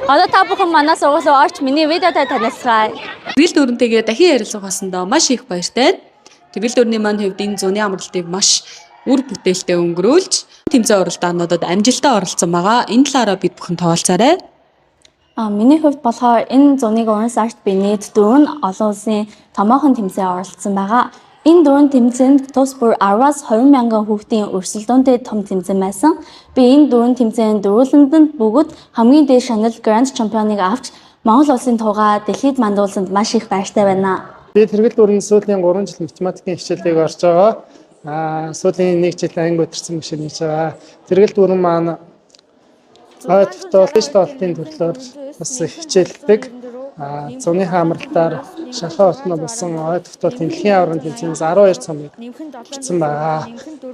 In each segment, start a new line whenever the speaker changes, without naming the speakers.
Одоо та бүхэн манай сургууль руу орч миний видеотой танилцгаая.
Тэргэл дүүрэнтэйгээ дахин ярилцах болсондоо маш их баяртай. Тэргэл дүүрний маань хувьд энэ зуны амралтыг маш үр бүтээлтэй өнгөрүүлж тэмцээн уралдаануудад амжилттай оролцсон байгаа. Энэ талаараа бид бүхэн тоолцоорой.
Миний хувьд болохоор энэ зуныг 9 сард би нийт 4 олон улсын томоохон тэмцээн оролцсон байгаа. Энэ дөрвөн тэмцээнд тус бүр 10-аас 20 мянган хүүхдийн өрсөлдөөнтэй том тэмцээн байсан. Би энэ дөрвөн тэмцээнд дөрвөлөнд нь бүгд хамгийн дээд шанал Grand Champion-ыг авч Монгол улсын тугаа дэлхийд мандуулсанд маш их баяртай байна.
Би Тэргэл дүүрэн сүүлийн 3 жил математикийн хичээлийг орж байгаа. Сүүлийн 1 жил анги удирсан гişэ хийж байгаа. Тэргэл дүүрэн маань ой тогтоолт тоолтын төрлөөр бас хичээлдэг. Зуныхаа амралтаар Шанхай хотно болсон ой тогтоолтын дэлхийн аваргын тэмцээнээс 12 цомыг авчирсан байгаа.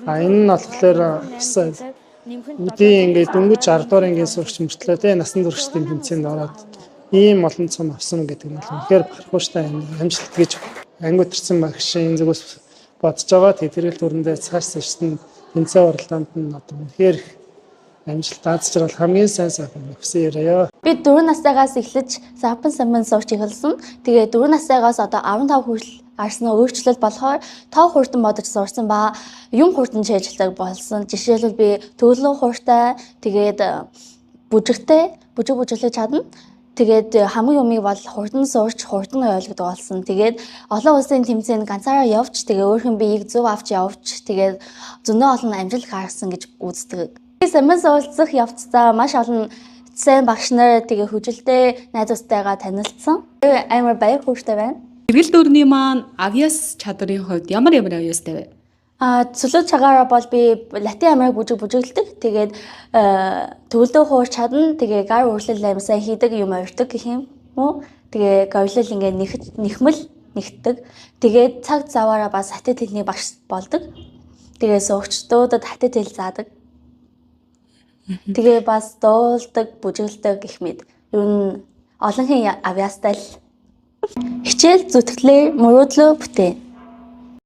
Энэ нь болохоор бас үдийн ингээд дөнгөж 10 дугаар ангийн сурагч мөртлөө те насан туршидын тэмцээнд ороод ийм олон цом авсан гэдэг нь бол үнэхээр бахархууштай амжилт гэж анги удирсан багшийн зүгээс бодож байгаа. Тэгээ Тэргэл дүүрэндээ цааш цааш нь тэмцээн уралдаанд нь одоо үнэхээр их амжилт аз жаргал хамгийн сайн сайхан өгсөн яриа.
Би 4 настайгаас эхлэж сапан самбан сурч эхэлсэн. Тэгээ 4 настайгаас одоо 15 хүртэл гарсан өөрчлөлт болохоор тоо хурдан бодож сурсан ба юм хурдан чийжилдэг болсон. Жишээлбэл, би төлөв хууртай, тэгээд бүжигтэй, бүжиг бүжиглэж чадна. Тэгээд хамгийн юмыг бол хурдан сурч, хурдан ойлгодог болсон. Тэгээд олон улсын тэмцээнд ганцаараа явж, тэгээ өөрхөн биеийг зөв авч явж, тэгээд зөндөө олон амжилт гаргасан гэж үздэг. Би самбан суралцах явцдаа маш олон сайн багш нар, тэгээ хүжилтэй найзуудтайгаа танилцсан. Тэгээ амар баяр хөөртэй байна.
Тэргэл дүүрний маань авьяас чадварын хувьд ямар ямар авьяастай вэ?
Цөлөө цагаараа бол би Латин Америк бүжиг бүжиглэдэг. Тэгээд төгөлдөө хуур чадна. Тэгээ гар үрлэл амар сайн хийдэг, юм ордог гэх юм уу. Тэгээ говьлол ингээ нэхмэл нэгтдэг. Тэгээд цаг заваараа бас хатид хэлний багш болдог. Тэгээ сурагчдуудад хатид хэл заадаг. Тэгээ бас дуулдаг, бүжиглэдэг гэх мэт. Ер нь олонхын авьяастай л. Хичээл зүтгэлээр мөрөөдлөө бүтээн.